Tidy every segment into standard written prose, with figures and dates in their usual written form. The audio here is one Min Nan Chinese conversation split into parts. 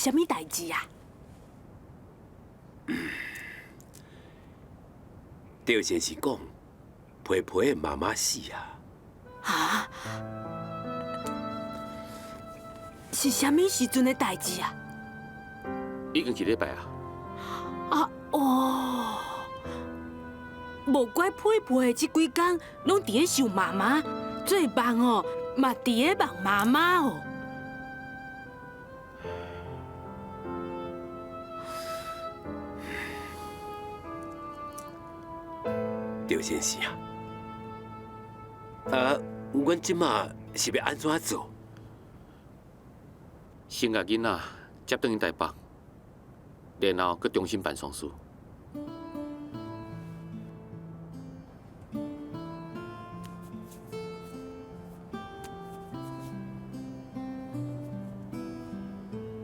啥物代誌啊？趙先生講，皮皮的媽媽死啊！哈？是啥物時陣的代誌啊？已經一禮拜啊！啊哦，無怪皮皮這幾工攏佇咧想媽媽，做夢哦嘛佇咧夢媽媽哦。趙先生啊，啊，阮這馬是欲按怎做？先共囡仔接轉去台北，然後閣重新辦喪事。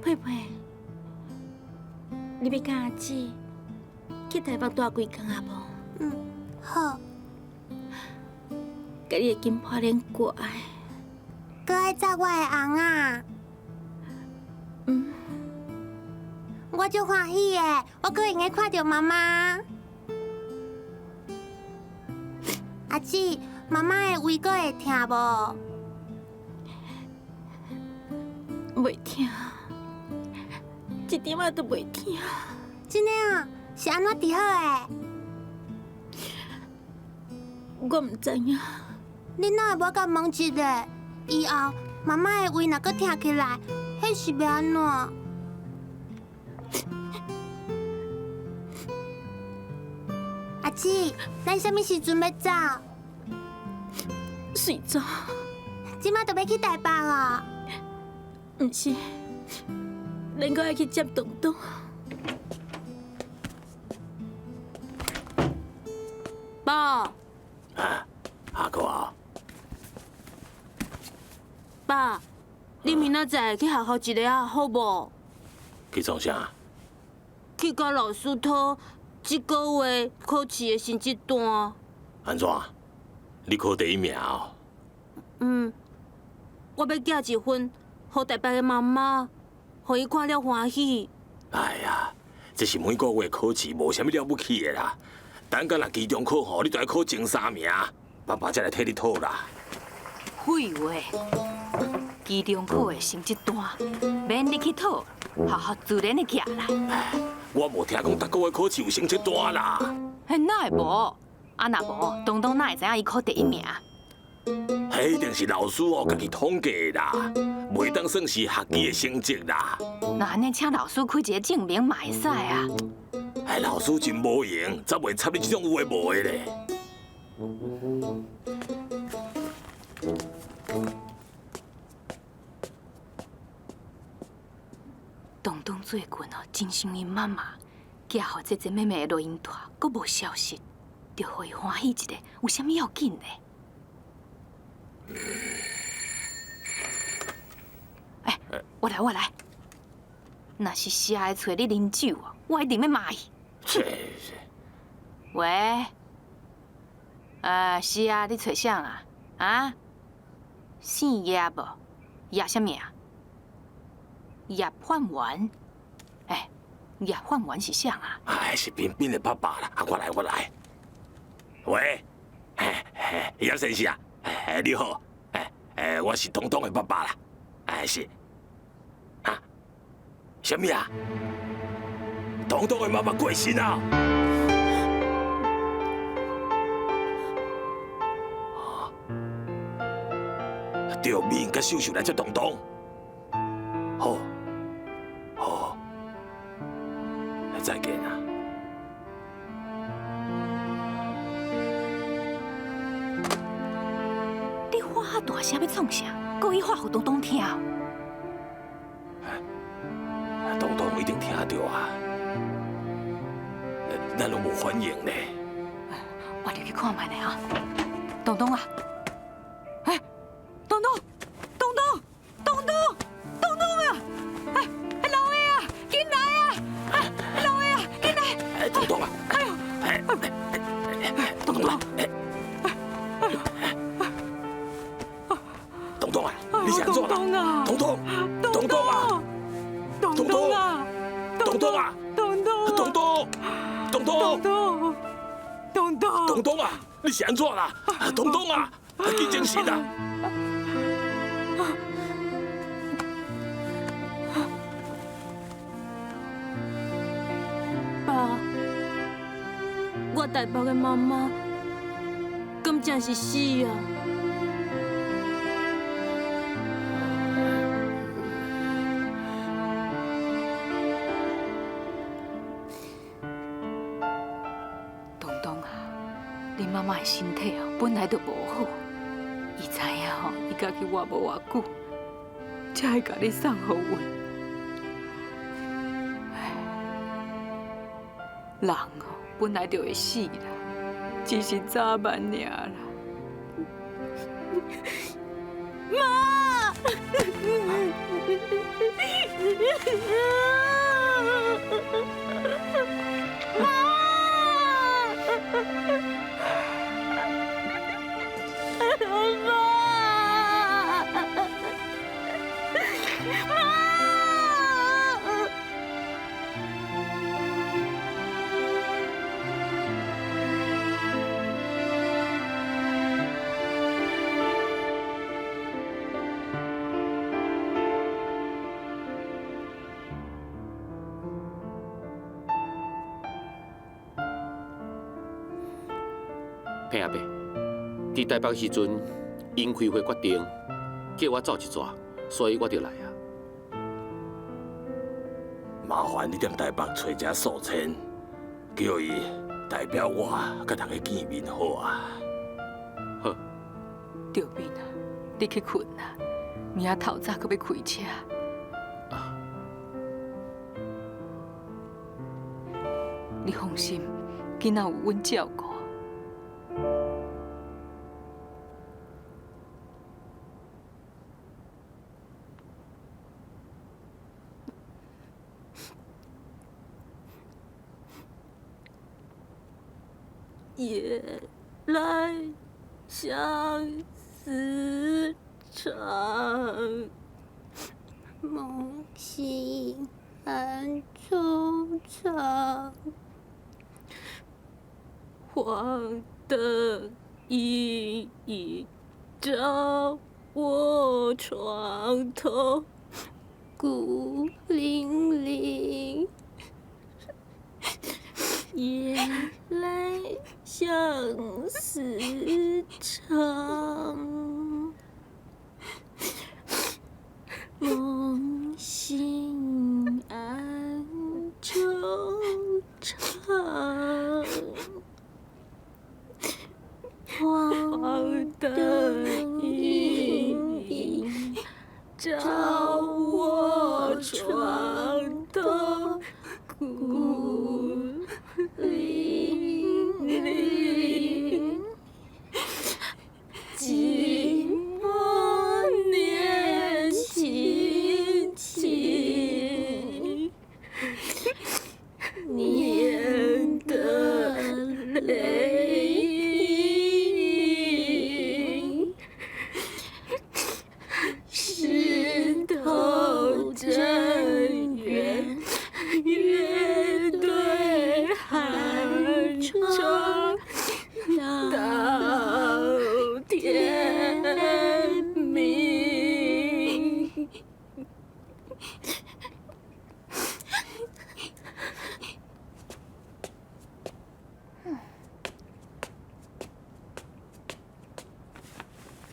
佩佩，你欲佮阿姊去台北蹛幾工啊無？嗯，好。共你的金破鏈割的。閣愛紮我的尪仔。嗯。我足歡喜的，我閣會用看著媽媽。阿姊，媽媽的胃閣會疼無？袂疼，一點仔都袂疼。真的啊？是按怎治好的？我毋知影。你哪會無共問一下？以後媽媽的胃若閣疼起來，彼是欲按怎？阿姊，咱啥物時陣欲走？隨走。這馬就欲去台北啊？毋是，咱閣愛去接東東。爸。啊，阿哥啊。爸，你明仔載去學校一下啊，好無？去創啥？去共老師討這個月考試的成績單。按怎？你考第一名哦？嗯，我欲寄一份予台北的媽媽，予伊看了歡喜。哎呀，這是每個月考試，無啥物了不起的啦。等下若期中考吼，你著愛考前三名，爸爸才來替你討啦。廢話，期中考的成績單，免你去討，學校自然會寄來。我無聽講逐個月考試有成績單啦。彼哪會無？啊若無，東東哪會知影伊考第一名？彼一定是老師哦，家己統計的啦，袂當算是學期的成績啦。那按呢，請老師開一個證明嘛會使啊。哎，老師真無閒，才袂插你這種有的無的咧。東東最近哦，真想𪜶媽媽，寄予姐姐妹妹的錄音帶，閣無消息，著予伊歡喜一下，有啥物要緊的？欸，我來，我來。若是誰會揣你啉酒，我一定欲罵伊。喂，是啊，你揣誰啊？啊？姓葉無？葉啥物啊？葉焕元？欸，葉焕元是誰啊？哎，是彬彬的爸爸啦！啊，我來，我來。喂，葉先生啊，你好，欸，我是東東的爸爸啦。哎，是。啊？啥物啊？東東的媽媽過身啊！對，美英佮秀秀來接東東。好，好，再見啊！你喊遐大聲欲創啥？故意喊予東東聽。東東一定聽著啊！咱攏無反應呢。我入去看覓咧啊！東東啊！欸，東東，東東，東東，東東啊！欸，老的啊，緊來啊！欸，老的啊，緊來！欸，東東啊！哎呦！欸，東東啊！欸，東東啊！你是按怎啦？東東，東東啊！東東啊！東東啊！東東，東東，東東，東東，東東，東東啊！你是按怎啦？東東啊！緊精神啊！爸，我台北的媽媽，敢真是死啊？東東啊，你媽媽的身體哦，本來就無好，伊知影吼，伊家己活無偌久，才會共你送予阮。人哦，本來就會死啦，只是早晚爾啦。媽！媽！媽！媽！彭阿伯，佇台北時陣，𪜶開會決定叫我走一逝，所以我就來啊。麻煩你踮台北揣一下素千，叫伊代表我佮大家見面好啊。好。著敏啊，你去睏啦，明仔透早閣欲開車。你放心，囡仔有阮照顧。夜來相思長，夢醒暗惆悵。黃燈影影照我床頭，孤零零。夜來相思長，夢醒暗惆悵。黃燈影影照我床頭，孤零零，寂寞念親情，念得淚盈，石頭枕圓，月對寒窗，到天明。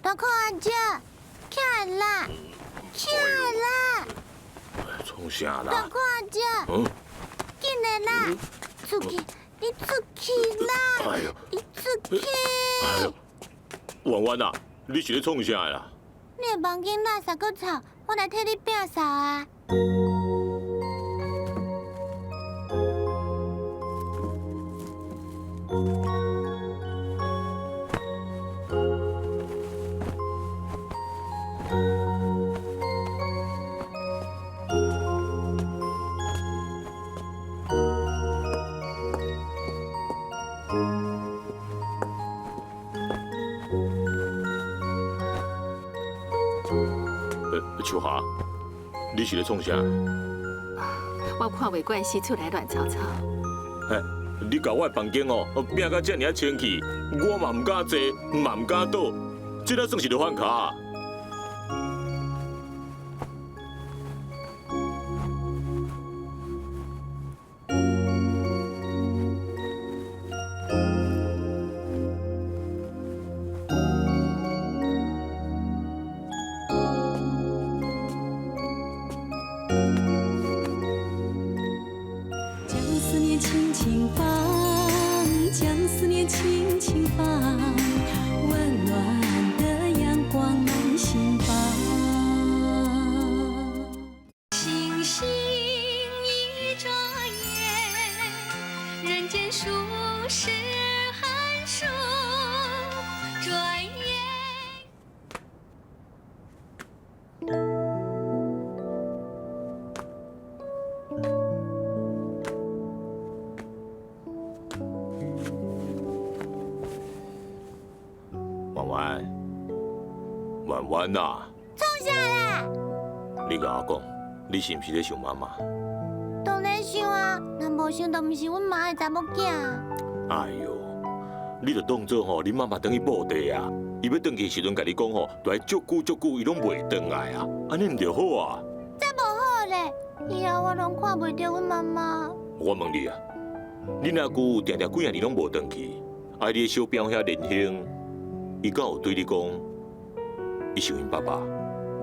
大空阿姐，起來啦，起來啦！創啥啦？大空阿姐，緊來啦，出去，你出去啦！哎喲，你出去！哎喲，婉婉啊，你是咧創啥啦？你的房間垃圾閣臭，我來替你摒掃啊！秋霞，你是咧創啥？我看袂慣死厝內亂糟糟。嘿，你共我的房間哦，變甲遮爾仔清氣，我嘛毋敢坐，嘛毋敢倒，這哪算是流汗跤？將思念輕輕放，將思念輕輕放，溫暖的陽光滿心房。星星一眨眼，人間數十寒暑，轉眼。婉婉，婉婉啊！創啥啦？你共我講，你是毋是咧想媽媽？當然想啊，若無想，就毋是阮媽的查某囝。哎喲，你著當做吼，恁媽媽轉去布袋啊，伊欲轉去的時陣，共你講吼，著愛足久足久，伊攏袂轉來啊，按呢毋著好啊？才無好咧，以後我攏看袂著阮媽媽。我問你啊，恁阿舅定定幾仔年攏無轉去，啊，你的小表兄連興，伊敢有對你講，伊想𪜶爸爸？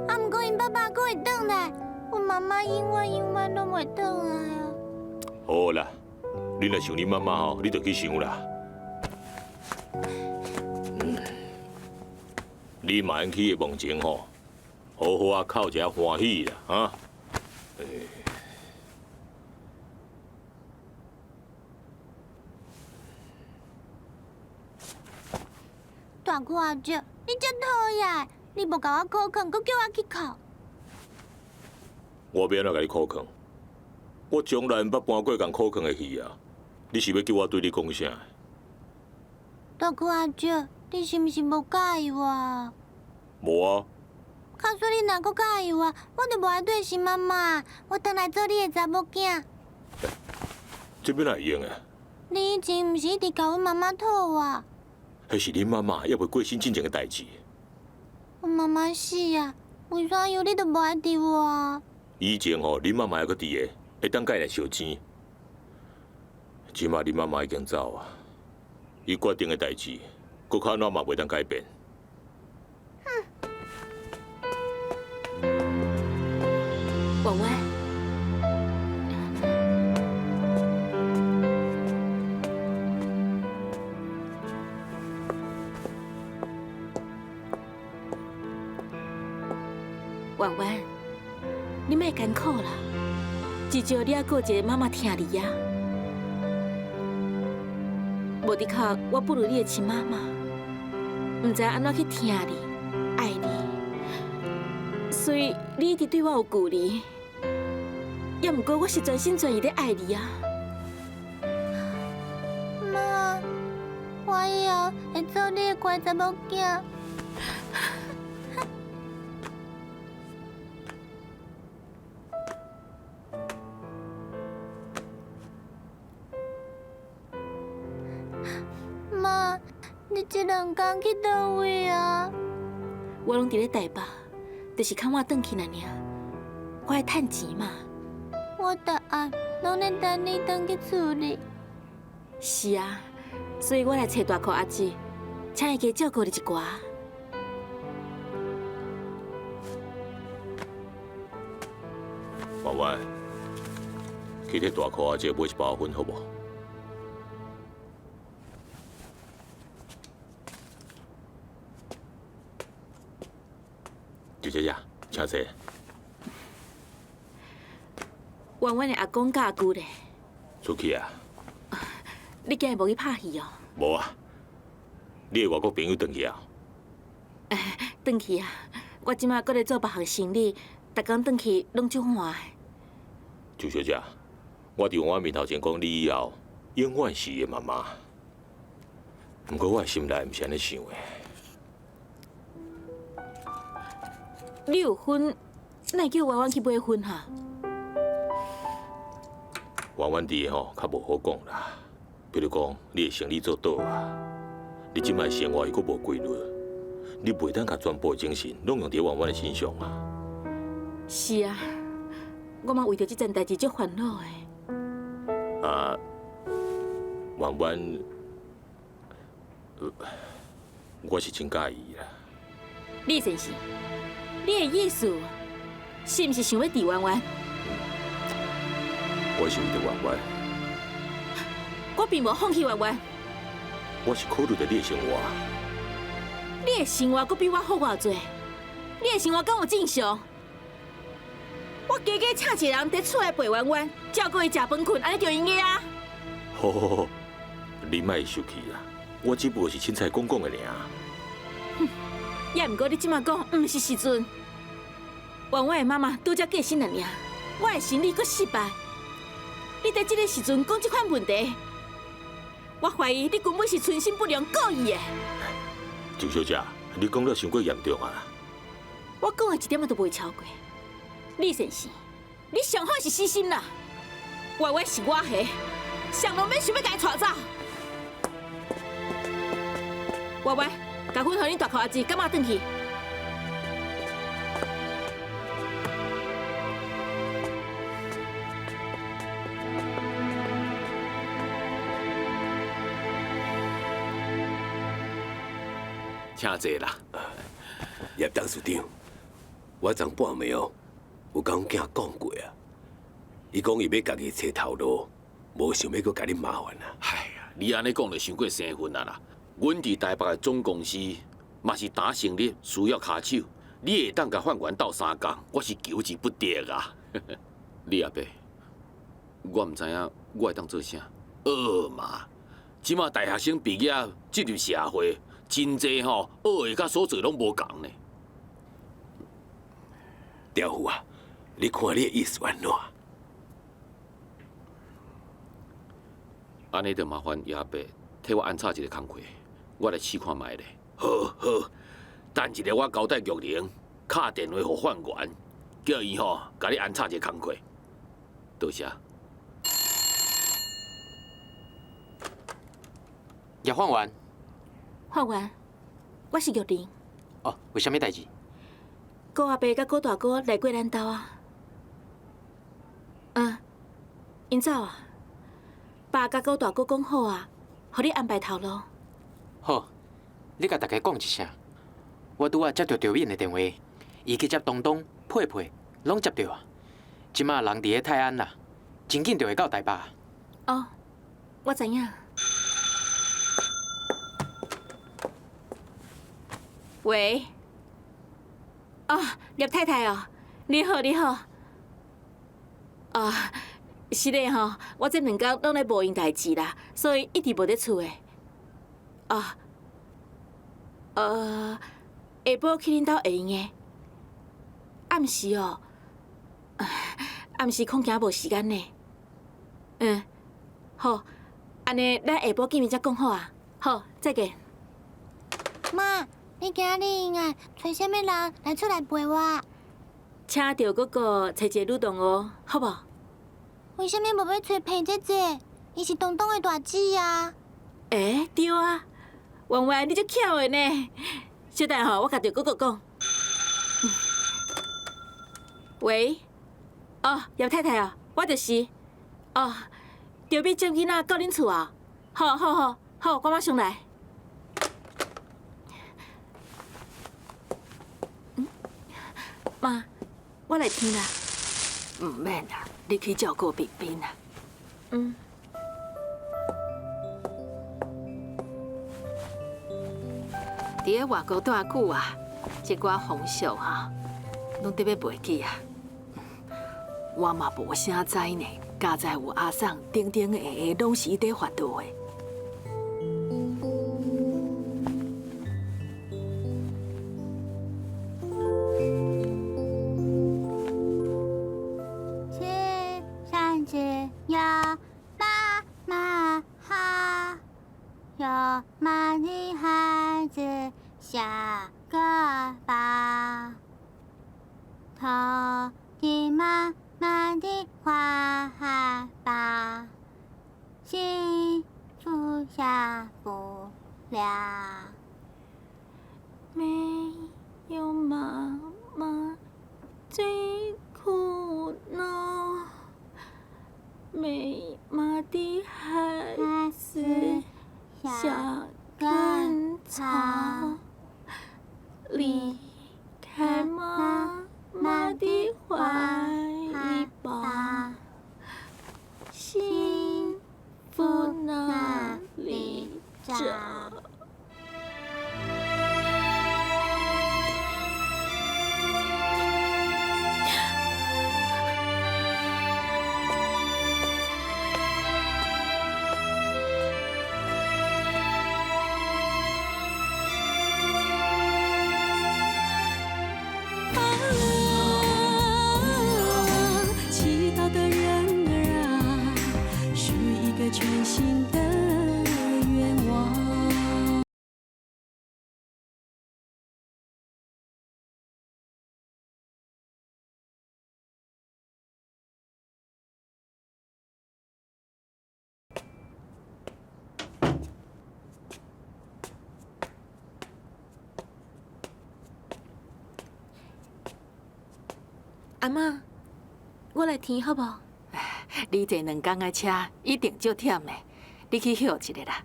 啊，毋過𪜶爸爸閣會轉來，阮媽媽永遠永遠攏袂轉來啊。好啦，你若想你媽媽吼，你就去想啦。你嘛用去伊墓前吼，好好啊，哭一下歡喜啦，哈。大舅阿姐，你真討厭！你無共我苦睏，閣叫我去哭。我欲按怎共你苦睏？我從來毋捌搬過共苦睏的戲啊！你是欲叫我對你講啥？大舅阿姐，你是毋是無佮意我？無啊。假使你若閣佮意我，我就無愛對新媽媽，我轉來做你的查某囝。這欲哪會用啊？你以前毋是一直共阮媽媽討我？彼是恁媽媽猶未過身進前的代誌。阮媽媽死啊，為啥樣你都無愛佇我？以前吼，恁媽媽猶閣佇个，會當共伊來相爭。這馬恁媽媽已經走啊，伊決定的代誌，閣較按怎嘛袂當改變。哼！婉婉，婉婉，你莫艱苦啦，至少你猶閣有一個媽媽疼你啊。無的確，我不如你的親媽媽，毋知按怎去疼你、愛你，所以你一直對我有距離。也毋過我是全心全意咧愛你啊。媽，我以後會做你的乖查某囝。媽，你這兩工去佗位啊？我攏佇咧台北，就是較晚轉去爾爾。我愛趁錢嘛。我逐暗攏咧等你轉去厝裡。是啊，所以我來揣大箍阿姊，請伊加照顧你一寡。婉婉，去替大箍阿姊買一包粉好無？周小姐，請坐。婉婉的阿公佮阿舅咧？出去啊！你今日無去拍戲哦？無啊。你的外國朋友轉去啊？轉去啊！我這馬閣咧做別項生理，逐工轉去攏足煩的。周小姐，我佇我面頭前講，你以後永遠是伊的媽媽。毋過我的心內毋是按呢想的。你有粉，哪會叫婉婉去買粉哈？婉婉伫的吼，较无好讲啦。比如讲，你的生理做倒啊，你这摆生活又阁无规律，你袂当共全部的精神拢用伫婉婉的身上啊。是啊，我嘛为著这件代志足烦恼的。啊，婉婉，我是真佮意啦。李先生，你的意思是毋是想欲治婉婉？我是为著婉婉。我并无放弃婉婉。我是考虑著你的生活。你的生活阁比我好偌济？你的生活敢有正常？我加加请一个人伫厝内陪婉婉，照顾伊食饭睏，按呢就用个啊。好好好，你莫生气啦，我只不过是凊彩讲讲的尔。哼，也毋过你这马讲，毋是时阵。婉婉的妈妈拄才过身了尔，我的生理阁失败。你伫这个时阵讲这款问题，我怀疑你根本是存心不良，故意的。周小姐，你讲了伤过严重啊！我讲的一点仔都袂超过。李先生，你上好是死心啦！婉婉是我的，谁拢免想欲共伊带走。婉婉，共阮予恁大舅阿姊感觉转去。请坐啦，叶董事长，我昨半暝哦，有共阮囝讲过啊，伊讲伊欲家己揣头路，无想欲阁共你麻烦啊。哎呀，你按呢讲就伤过生分啊啦！阮伫台北的总公司嘛是打成立，需要跤手，你会当共范员斗相共，我是求之不得啊！李阿伯，我毋知影我会当做啥。学嘛，这马大学生毕业进入社会。真济吼，学的佮所做拢无仝呢。调虎啊，你看你的意思按怎？按呢就麻烦叶阿伯替我安插一个工课，我来试看觅咧。好，好，等一下我交代玉玲，敲电话予范员，叫伊吼共你安插一个工课。多谢。叶范员。范员，我是玉玲。哦，有啥物代志？郭阿伯佮郭大哥来过咱兜啊。嗯，𪜶走啊。爸佮郭大哥讲好啊，予你安排头路。好，你共大家讲一声。我拄仔接著赵敏的电话，伊去接东东、佩佩，拢接著啊。这马人伫咧泰安啦，真紧就会到台北。哦，我知影。喂，哦，叶太太哦，你好，你好。哦，是的吼，我这两工拢咧无闲代志啦，所以一直无伫厝的。哦，下晡去恁兜会用的。暗时哦，暗时恐惊无时间呢。嗯，好，按呢咱下晡见面才讲好啊。好，再见。妈。你今日用啊，揣啥物人来厝内陪我？请赵哥哥揣一个女同学，好无？为啥物无欲揣彭姐姐？伊是东东的大姊啊。欸，对啊，婉婉你足巧的呢。小等吼，我共赵哥哥讲。喂，哦，叶太太哦，我就是。哦，著欲接囡仔到恁厝啊？好好好，好，我马上来。妈，我来听啦。毋免啦，你去照顾彬彬啦。嗯。伫咧外国蹛久啊，这寡风俗哈，拢得欲袂记啊。我嘛无啥知呢，佳哉有阿桑，顶顶下下拢是伊伫发导的。下个巴，头的妈妈的花哈巴。下不了。没有妈妈最苦恼，没妈的孩子想根草，离开妈妈的怀抱，幸福哪里找？啊，祈祷的人儿啊，许一个全新的愿望。阿嬷，我來添好無？你坐兩工的車一定足忝的，你去歇一下啦。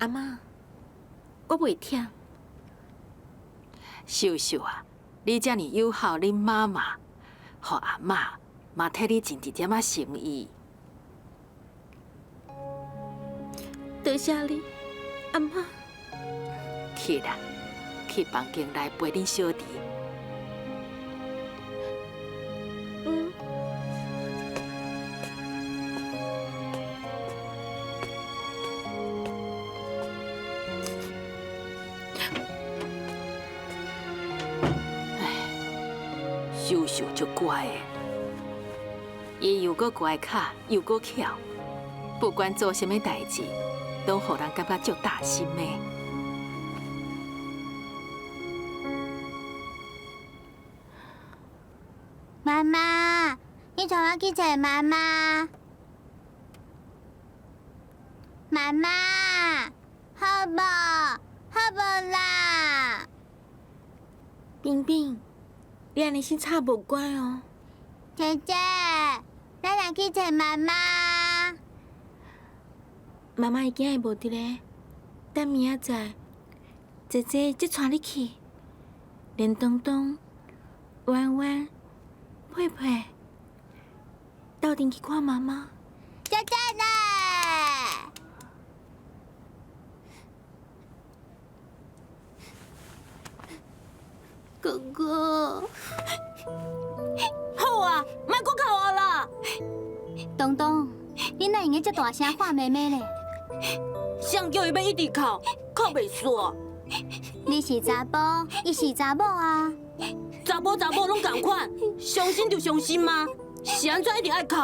阿嬷，我袂忝。秀秀啊，你遮爾友好恁媽媽，予阿嬤嘛替你盡一點仔心意。多謝你，阿嬤。去啦，去房間內陪恁小弟。嗯。秀秀足乖的，伊又閣乖巧，又閣巧，不管做啥物代誌，攏予人感覺足擔心的。媽媽，你帶我去找媽媽。媽媽，好無？好無啦？冰冰，你按呢先吵無乖哦。姐姐，咱來去找媽媽。媽媽伊今日無佇咧，等明仔載，姐姐才帶你去。連東東、彎彎、佩佩，鬥陣去看媽媽。姐姐呢？哥哥，好啊，莫閣哭我啦！東東，你哪會用得這大聲喊妹妹咧？誰叫伊欲一直哭，哭袂煞。你是查埔，伊是查某啊。查某查某攏仝款，傷心就傷心嗎？是按怎一直愛哭？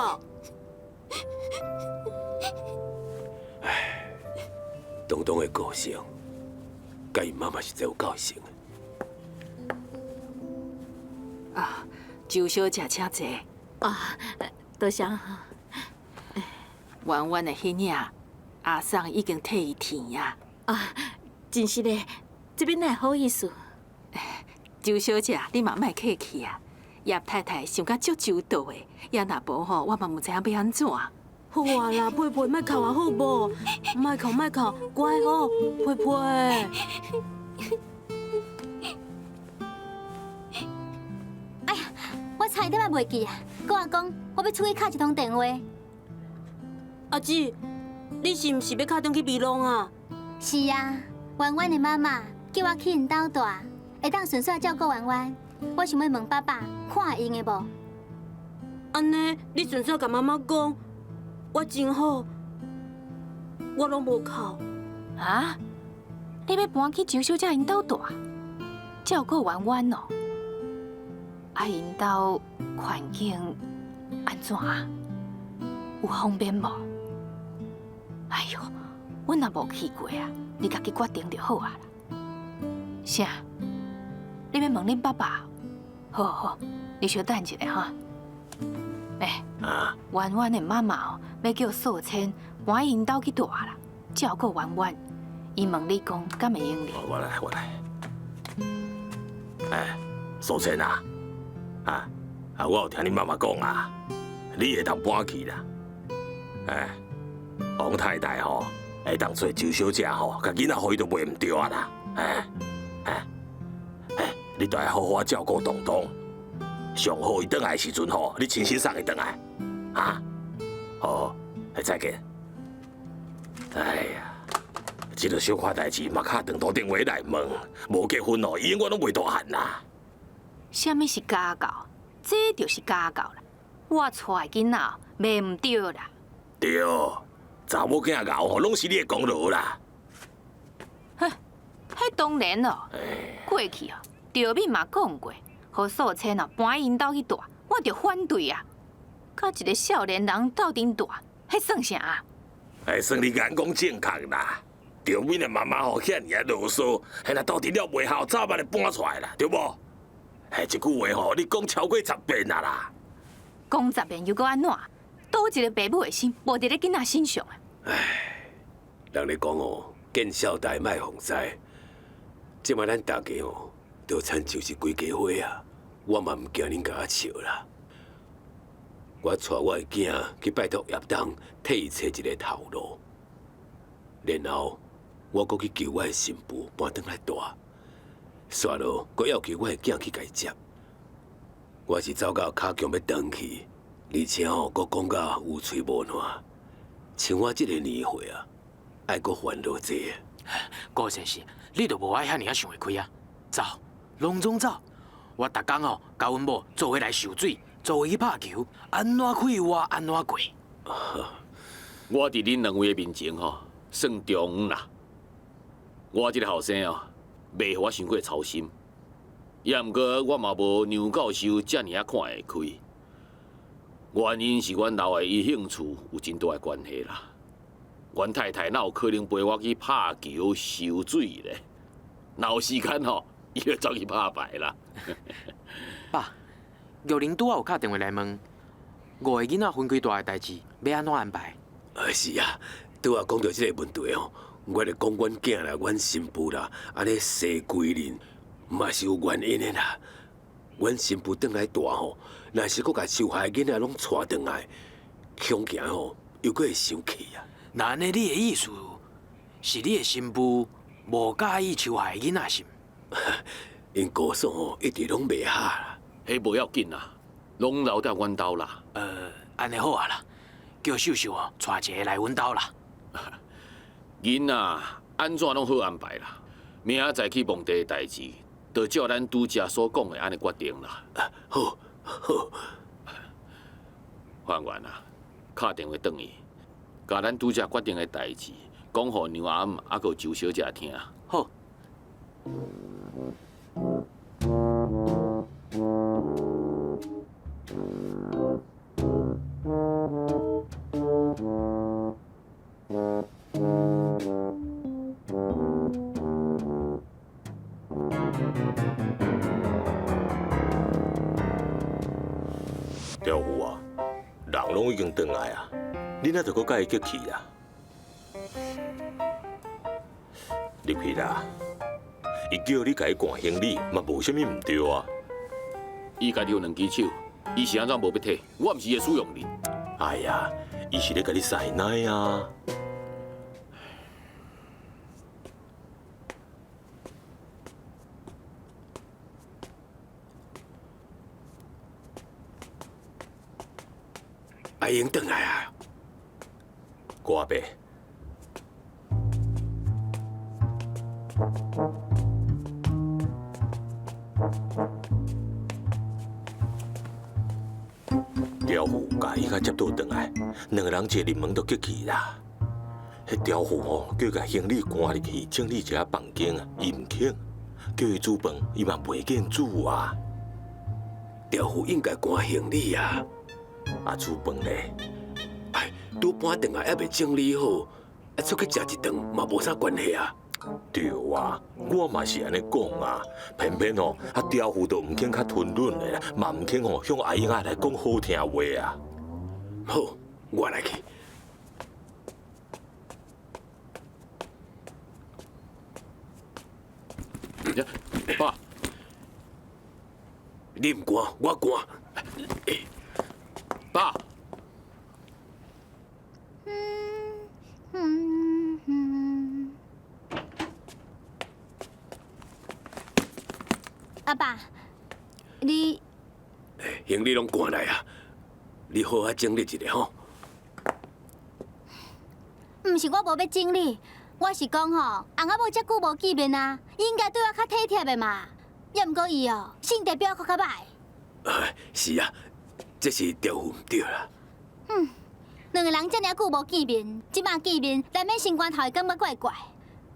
唉，東東的個性，佮伊媽媽實在有夠像的。啊，周小姐，請坐。啊，多謝哈。圓圓的彼領，阿桑已經替伊添啊。啊，真是的，這邊哪會好意思？周小姐，你嘛莫客氣啊。葉太太想甲足周到的，也若無吼，我嘛毋知影欲按怎。好啊啦，佩佩，莫哭啊，好無？莫哭莫哭，乖哦，佩佩。哎呀，我差一點仔袂記啊！閣阿講，我欲出去敲一通電話。阿姊，你是毋是欲敲轉去美濃啊？是啊，圓圓的媽媽叫我去𪜶兜蹛，會當順紲照顧圓圓。我想欲問爸爸，看會用的無？按呢，你順紲共媽媽講，我真好，我攏無哭。啊？你欲搬去周小姐𪜶兜蹛，照顧圓圓哦？啊，𪜶兜環境按怎啊？有方便無？哎喲，阮也無去過啊，你家己決定就好啊啦。啥？你欲問恁爸爸？好好，你小等一下哈。欸，啊？圆圆的妈妈哦，欲叫素芊搬𪜶兜去蹛啦，照顾圆圆。伊问你讲，敢会用哩？我来，我来。哎，素芊啊，啊啊，我有听你妈妈讲啊，你会当搬去啦。哎，王太太吼，会当揣周小姐吼，共囡仔予伊就袂毋对啊啦。哎哎哎，你著爱好好照顾东东，上好伊转来的时阵吼，你亲身送伊转来，哈？好，再见。哎呀，这个小可代志嘛，敲长途电话来问，无结婚哦，伊永远拢袂大汉啦。啥物是家教？这就是家教啦。我娶的囡仔袂毋对啦。对，查某囝𠢕吼，拢是你的功劳啦。哼，彼当然咯。过去哦，赵敏嘛讲过，予素芊哦搬𪜶兜去蹛，我就反对啊。佮一个少年人斗阵蹛，彼算啥啊？哎，算你眼光正确啦。赵敏的妈妈吼遐尔仔啰嗦，彼若斗阵了袂效，早晚会搬出来啦，对无？嘿，这句话吼，你讲超过10遍啊啦。讲10遍又阁按怎？佗一个爸母的心，无伫咧囡仔身上啊。唉，人咧讲哦，见少代莫防灾。这摆咱大家哦，就亲像是规家伙啊。我嘛毋惊恁共我笑啦。我带我的囝去拜托叶董，替伊揣一个头路。然后我阁去求我的新妇搬转来蹛。煞落，阁要求我的囝去共伊接。我是走到跤强欲断去，而且吼，阁讲到有喙无烂。像我这个年岁啊，爱阁烦恼这个。顾先生，你就无爱遐尔仔想会开啊！走，拢总走。我逐工吼，佮阮某做伙来受水，做伙去拍球，按怎快活按怎过。我伫恁两位的面前吼，算中啦。我这个后生哦，袂予我伤过操心。也毋过我嘛无杨教授遮尔仔看会开。原因是阮老的伊兴趣有真大的关系啦。阮太太哪有可能陪我去拍球、游水咧？若有时间吼，伊就走去拍牌啦。爸，玉玲拄仔有敲电话来问，五个囡仔分开蹛的代志，欲按怎安排？啊是啊，拄仔讲著这个问题哦，我就讲阮囝啦、阮新妇啦，按呢生规恁，嘛是有原因的啦。阮新妇转来蹛吼，若是阁共受害的囡仔拢带转来，恐惊吼又阁会生气啊。那按呢，你的意思是你的新妇无佮意秋海的囡仔是毋？𪜶姑嫂吼一直拢袂合啦。彼无要紧啦，拢留伫阮兜啦。按呢好啊啦，叫秀秀哦带一个来阮兜啦。囡仔按怎拢好安排啦，明仔载去墓地的代志，就照咱拄才所讲的按呢决定啦。好，好。范员啊，敲电话转去，共咱拄才决定的代志讲予娘阿姆犹阁周小姐听。好。调虎啊，人拢已经转来啊，你哪著阁共伊激气啊？入去啦，伊叫你共伊赶行李嘛，无啥物毋对啊。伊家己有两支手，伊是按怎无欲提？我毋是伊的使用人。哎呀，伊是咧共你师奶啊。阿英转来啊！郭阿伯。刁虎共伊较接倒转来，两个人一入门就激气啦。彼刁虎吼，叫伊共行李赶入去整理一下房间啊，伊毋肯；叫伊煮饭，伊嘛袂见煮啊。刁虎应该赶行李啊。啊，煮饭咧？哎，拄搬转来犹未整理好，啊，出去食一顿嘛无啥关系啊。对啊，我嘛是按呢讲啊，偏偏吼，啊刁虎都毋肯较吞忍的啦，嘛毋肯吼向阿英仔来讲好听话啊。好，我來去。爸，你毋寒，我寒。爸。阿爸，你行李攏搬來啊！你好好整理一下吼。毋是我無欲整理，我是講吼，翁仔某遮久無見面啊，應該對我較體貼的嘛。猶毋過伊哦，性格比我閣較歹。是啊，這是調夫毋對啦。嗯，兩個人遮爾久無見面，這擺見面，難免心肝頭會感覺怪怪。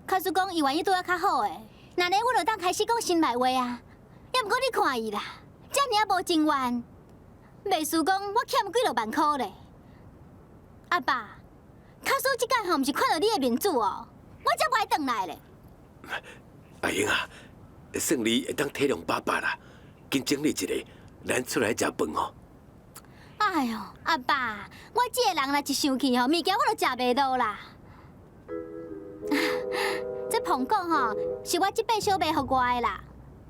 假使講伊願意對我較好的，那呢，阮就當開始講心內話啊。猶毋過你看伊啦，遮爾仔無情願，袂輸講我欠幾落萬箍咧。阿爸，假使這擺吼，毋是看著你的面子哦，我才無愛轉來咧。阿英啊，算你會當體諒爸爸啦，緊整理一下，咱出來食飯吼。哎喲，阿爸，我這个人若一生氣吼，物件我就食袂落啦。這蘋果吼，是我這擺小妹予我的啦，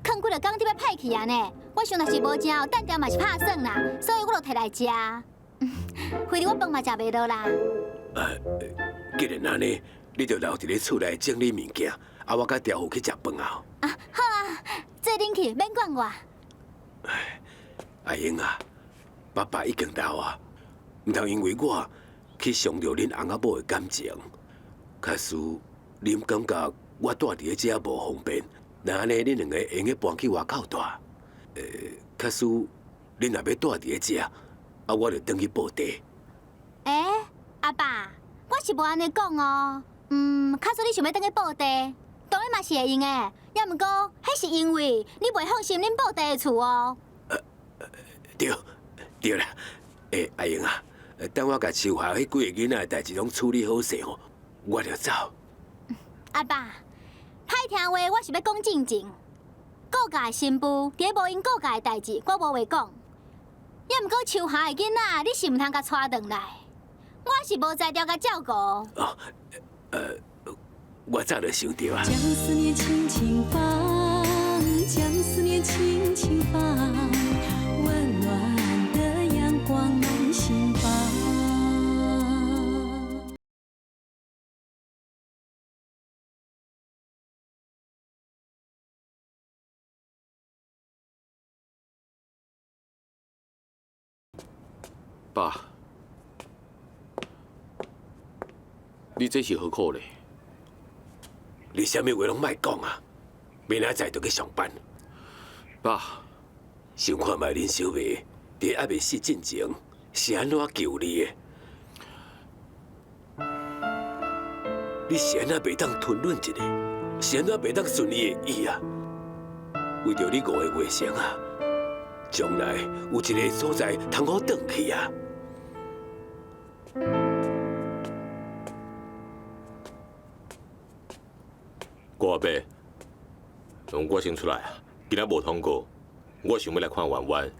囥幾落工就欲歹去啊呢。我想若是無食，等定嘛是拍算啦，所以我就提來食。反正我飯嘛食袂落啦。既然按呢，你就留佇咧厝內整理物件，啊，我佮調夫去食飯啊。啊，好啊，做恁去，免管我。阿英啊，爸爸已經老啊，毋通因為我去傷著恁翁仔某的感情。假使恁感覺我住佇咧遮無方便，那按呢，恁兩個會用得搬去外口住。假使恁若欲住佇咧遮，啊，我就轉去報地。欸，阿爸，我是無按呢講哦。假使你想欲轉去報地，當然嘛是會用的。猶毋過，彼是因為你袂放心恁報地的厝哦。對，對啦。欸，阿英啊，等我共秋霞彼幾個囡仔的代誌攏處理好勢吼，我就走。阿爸，歹聽話，我是欲講正經。顧家的新婦，佇咧無閒顧家的代誌，我無話講。猶毋過秋霞的囡仔，你是毋通共帶轉來。我是無才調共照顧。哦，我早就想著啊。將思念輕輕放，將思念輕輕放，溫暖的陽光滿心房。爸，你這是何苦咧？你啥物話攏莫講啊！明仔載就去上班。爸，想看覓恁小妹佇猶未死進前是按怎求你的？你是按怎袂當吞忍一下？是按怎袂當順伊的意啊？為著你五个外甥啊，將來有一个所在通好轉去啊！郭阿伯，我先出來啊！今仔無通告，我想欲來看圓圓。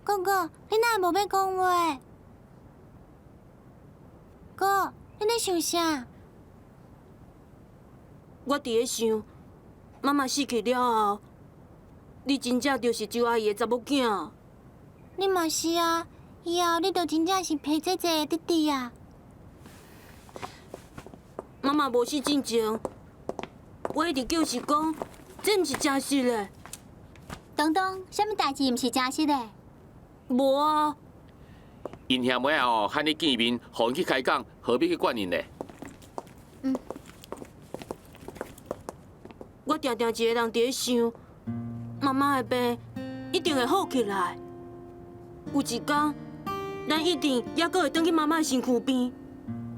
哥哥，你哪會無欲講話？哥，你咧想啥？我佇咧想，媽媽死去了後，你真正就是周阿姨的查某囝。你嘛是啊，以後你就真正是裴姐姐的弟弟啊。媽媽無死進前，我一直就是講，這毋是真實的。東東，啥物代誌毋是真實的？無啊。𪜶兄妹仔哦，喊你見面，予𪜶去開講，何必去管𪜶咧？嗯。我定定一个人佇咧想，媽媽的病一定會好起來。有一天，咱一定猶閣會轉去媽媽的身軀邊。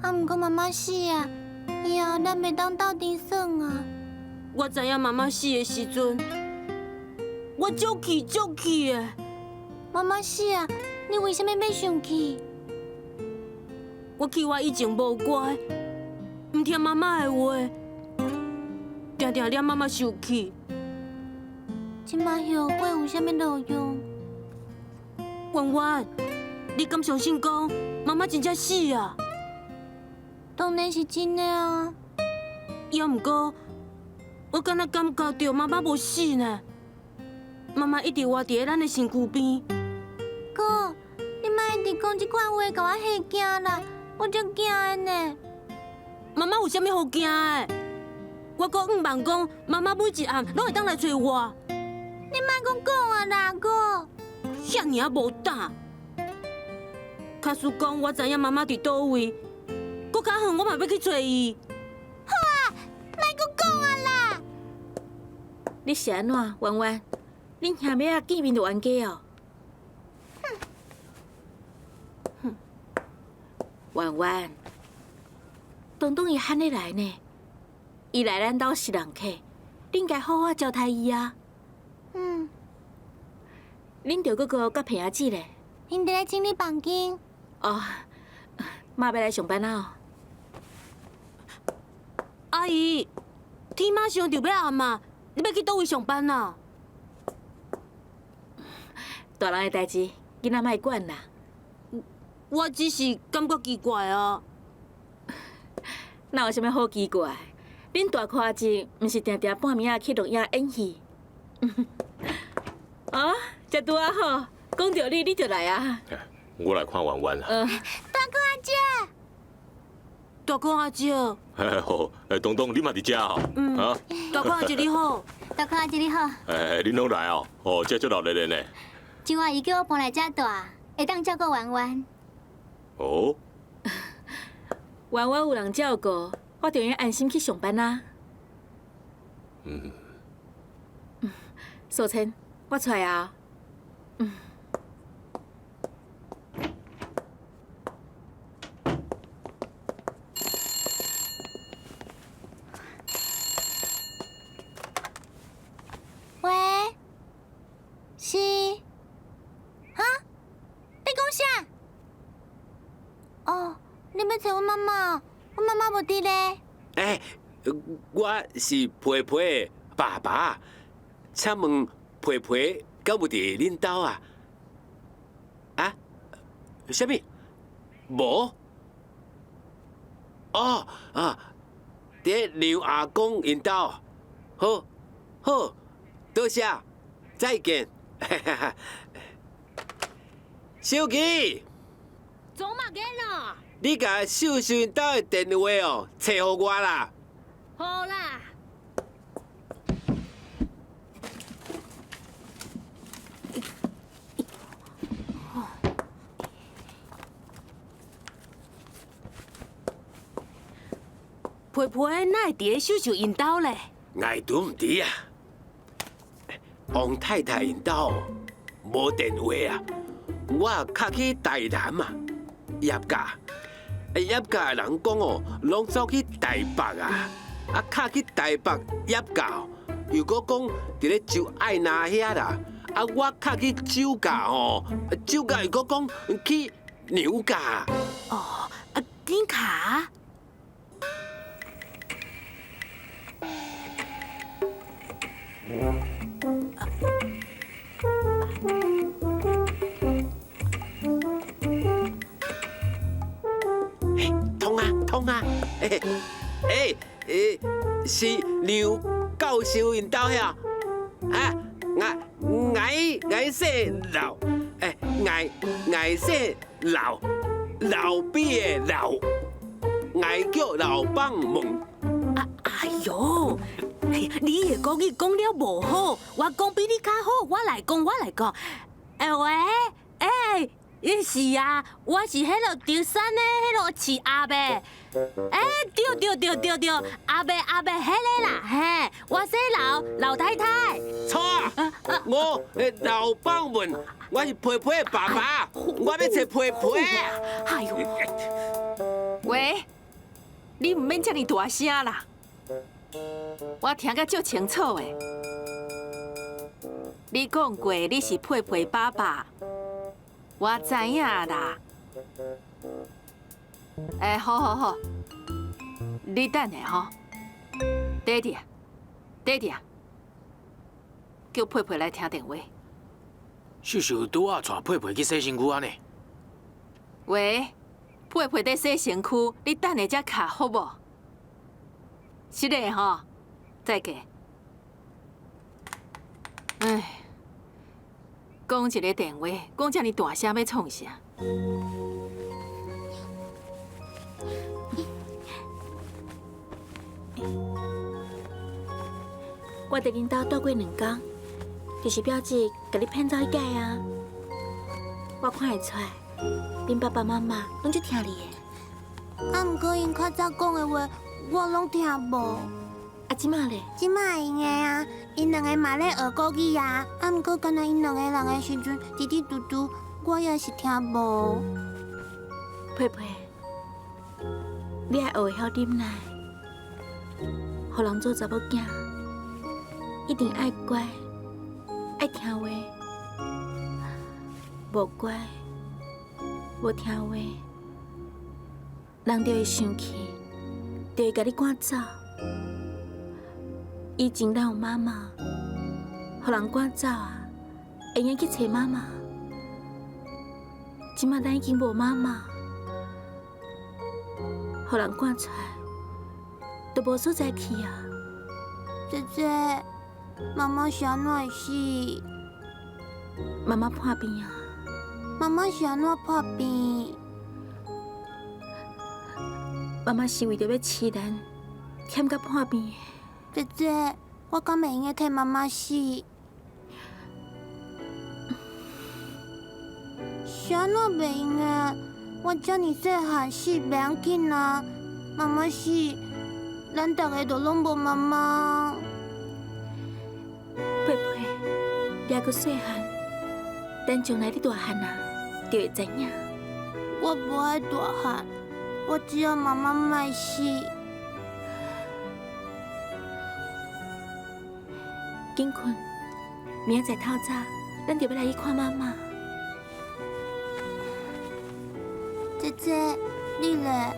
啊，毋過媽媽死啊，以後咱袂當鬥陣耍啊。我知影媽媽死的時陣，我足氣足氣的。媽媽死啊，你為啥物欲生氣？我氣我以前無乖，毋聽媽媽的話，定定惹媽媽受氣。這馬後悔有啥物路用？婉婉，你敢相信講媽媽真正死啊？當然是真的啊！猶毋過，我敢若感覺著媽媽無死呢。媽媽一直活佇咧咱的身軀邊。哥，你莫一直講這款話，共我嚇驚啦！我足驚的呢。媽媽有啥物好驚的？我閣向望講，媽媽每一暗攏會當來揣我。你莫閣講啊啦，哥！遐爾仔無膽。假使講我知影媽媽佇佗位，閣較遠我嘛欲去揣伊。好啊，莫閣講啊啦！你是按怎，婉婉？恁兄妹仔見面就冤家哦？哼！婉婉，東東伊罕咧來呢，伊來咱兜是人客，你應該好好招待伊啊。嗯。恁著哥哥佮彭阿姊咧？𪜶佇咧整理房間。哦，媽欲來上班啊？阿姨，天馬上就欲暗啊，你欲去佗位上班啊？大人的代誌，囡仔莫管啦。我只是感覺奇怪啊。哪有啥物好奇怪？恁大哥阿姊毋是定定半暝仔去錄影演戲？哦，這拄仔好，講著你，你就來啊。我來看婉婉啦。大哥阿姐。大哥阿姐。好，東東，你嘛佇遮哦？嗯。啊。大哥阿姐你好。大哥阿姐你好。欸，恁攏來哦？哦，這足熱鬧呢。周阿姨叫我搬來遮住，會當照顧婉婉。哦。婉婉有人照顧，我就會安心去上班啊。嗯。素清，我出來啊。嗯。喂，是，哈？你講啥？哦，你欲揣阮媽媽？阮媽媽無佇咧。欸，我是皮皮的爸爸，請問皮皮敢有佇恁兜啊？啊？啥物？無？哦啊，佇劉阿公𪜶兜。好，好，多謝，再見。小琪，總嘛緊咯。你共秀秀𪜶兜的電話哦，揣予我啦。好啦。皮皮哪會佇咧秀秀𪜶兜咧？愛拄毋佇啊！王太太𪜶兜無電話啊，我敲去台南啊，葉家，葉家的人講哦，攏走去台北啊，啊敲去台北葉家，又閣講佇咧周愛娜遐啦，啊我敲去周家哦，周家又閣講去娘家。哦，啊緊敲。通啊通啊！欸欸欸，是劉教授𪜶兜遐？啊，愛愛姓劉，欸愛愛姓劉，老鱉的老，愛叫老幫門。啊哎喲，你的國語講了無好，我講比你較好，我來講，我來講。欸喂，欸。是啊，我是彼个中山的彼个飼鴨的。欸，對對對對對，阿伯阿伯，彼个啦，嘿，我姓劉，老太太。錯啊，我劉邦文，我是皮皮的爸爸，我欲揣皮皮。哎喲，喂，你毋免遮爾大聲啦，我聽甲足清楚的。你講過你是皮皮爸爸。我知影啦，欸，好好好，你等下吼，等下，等下。叫佩佩來聽電話。秀秀拄仔帶佩佩去洗身軀啊呢。喂，佩佩佇洗身軀，你等下才敲好無？是的吼，再見。唉，講一個電話，講遮爾大聲，欲創啥？我佇恁兜蹛過兩工，就是表姊共你騙走彼个啊。我看會出來，恁爸爸媽媽攏足疼你的。啊，毋過𪜶較早講的話，我攏聽無。啊，這馬咧？這馬會用的啊，𪜶兩个嘛咧學國語啊。啊，毋過敢若𪜶兩个人的時陣，嘀嘀嘟嘟，我也是聽無。佩佩，你愛學會曉忍耐，予人做查某囝，一定愛乖，愛聽話。無乖，無聽話，人就會生氣，就會共你趕走。以前咱有媽媽，予人趕走啊，會用去揣媽媽。這馬咱已經無媽媽，予人趕出來，都無所在去啊。姐姐，媽媽是按怎會死？媽媽破病啊。媽媽是按怎破病？媽媽是為著欲飼咱，忝甲破病的。姐姐，我敢會用得替媽媽死？是按怎袂用的？我遮爾細漢死袂要緊啊，媽媽死，咱逐个就攏無媽媽。佩佩，你猶閣細漢，等將來你大漢啊，就會知影。我無愛大漢，我只要媽媽莫死。緊睏，明仔載透早，咱就欲來去看媽媽。姐姐，你咧？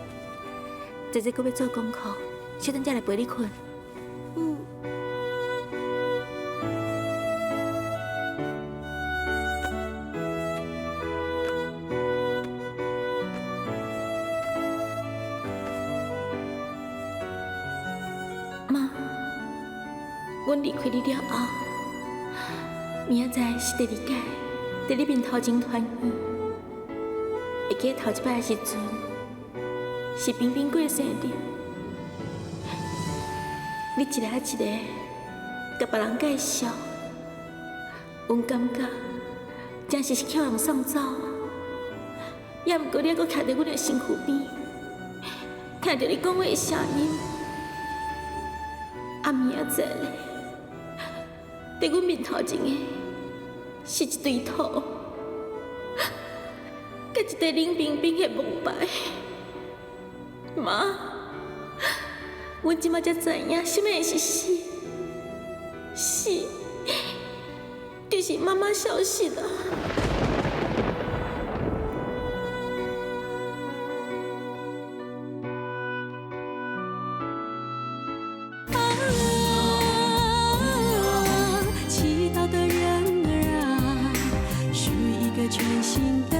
姐姐閣欲做功課，小等才來陪你睏。嗯。媽，阮離開你了後，明仔載是第二擺佇你面頭前團圓。會記得頭一擺的時陣，是冰冰過生日，你一个仔一个共別人介紹，阮感覺真是予人送走啊！猶毋過你猶閣徛佇阮的身軀邊，聽著你講話的聲音。啊，明仔載咧，佇阮面頭前的是一堆土，佮一塊冷冰冰的木牌。媽，阮這馬才知影，啥物是死，死就是媽媽消失啊！祈禱的人兒啊，許一個全新的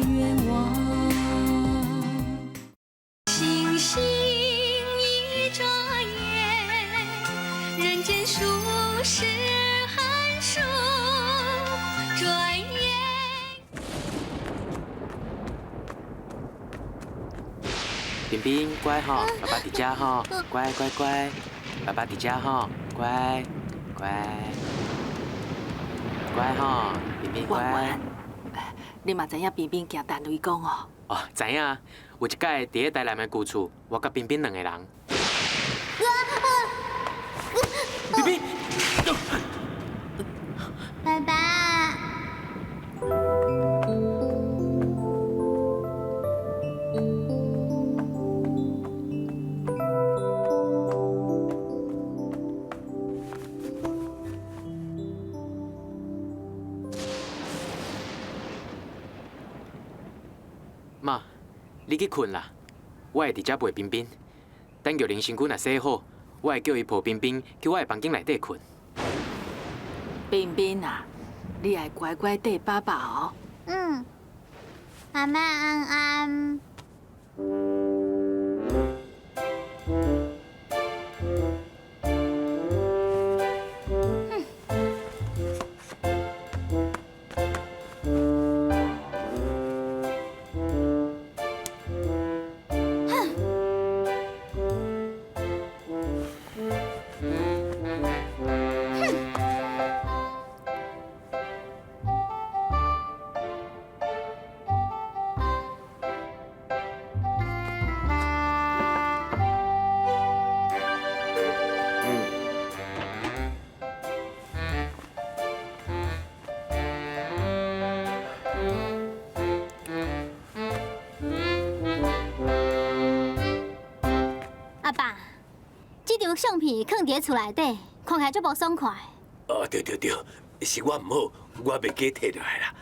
願望。星星一眨眼，人間數十寒暑，轉眼。冰冰乖吼，爸爸佇遮吼，乖乖乖，爸爸佇遮吼，乖乖乖吼，冰冰乖。你嘛知影冰冰行陳雷公哦？哦，知影。有一擺佇咧台南的舊厝，我佮冰冰兩個人。冰冰，爸爸。媽，你去睏啦，我會佇遮陪冰冰。等玉玲身軀若洗好，我會叫伊抱冰冰去我的房間內底睏。冰冰啊，你愛乖乖綴爸爸哦。嗯，媽媽安安。阿爸，這張相片囥佇厝內底，看起來足無爽快。哦，對對對，是我毋好，我袂記摕落來啦。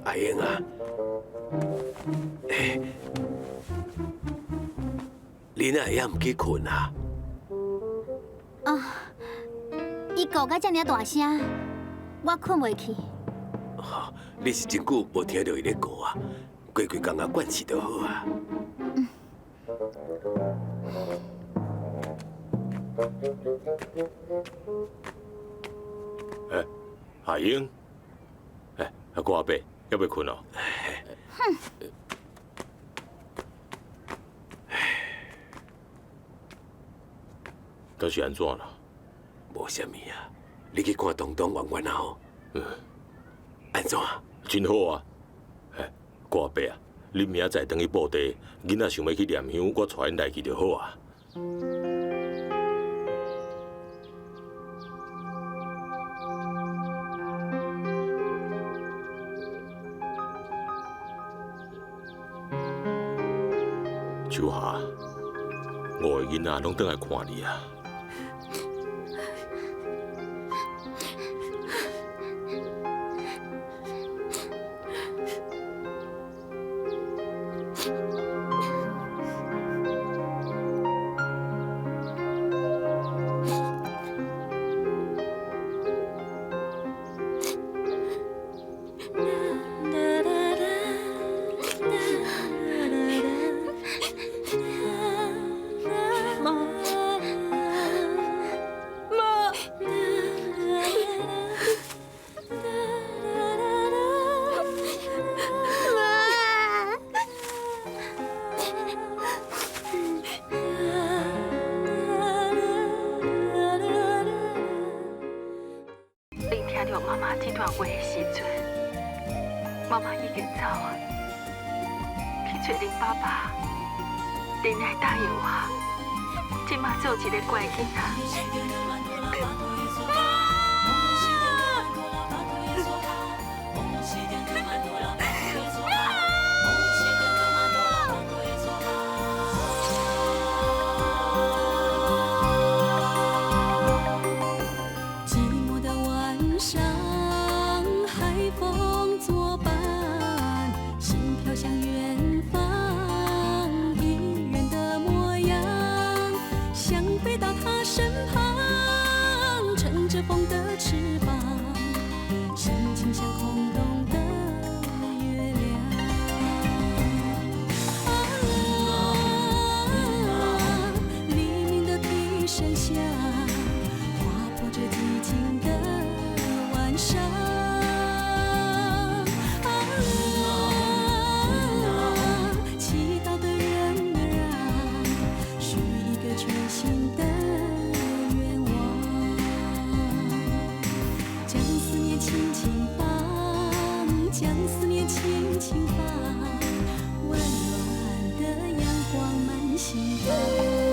阿英啊，你哪會猶毋去睏啊？哦，伊哭甲遮爾大聲，我睏袂去。哦，你是真久無聽著伊咧哭啊？過幾工啊，慣勢就好啊。嗯。欸，阿英，欸，阿郭阿伯，猶未睏哦？哼。敢是按怎啦？無啥物啊，你去看東東圓圓啊吼。嗯。按怎？真好啊！欸，郭阿伯啊，你明仔載轉去布袋，囡仔想欲去念香，我帶𪜶來去就好啊。秋霞，五个囡仔攏轉來看你啊！轻轻放，温暖的阳光满心房。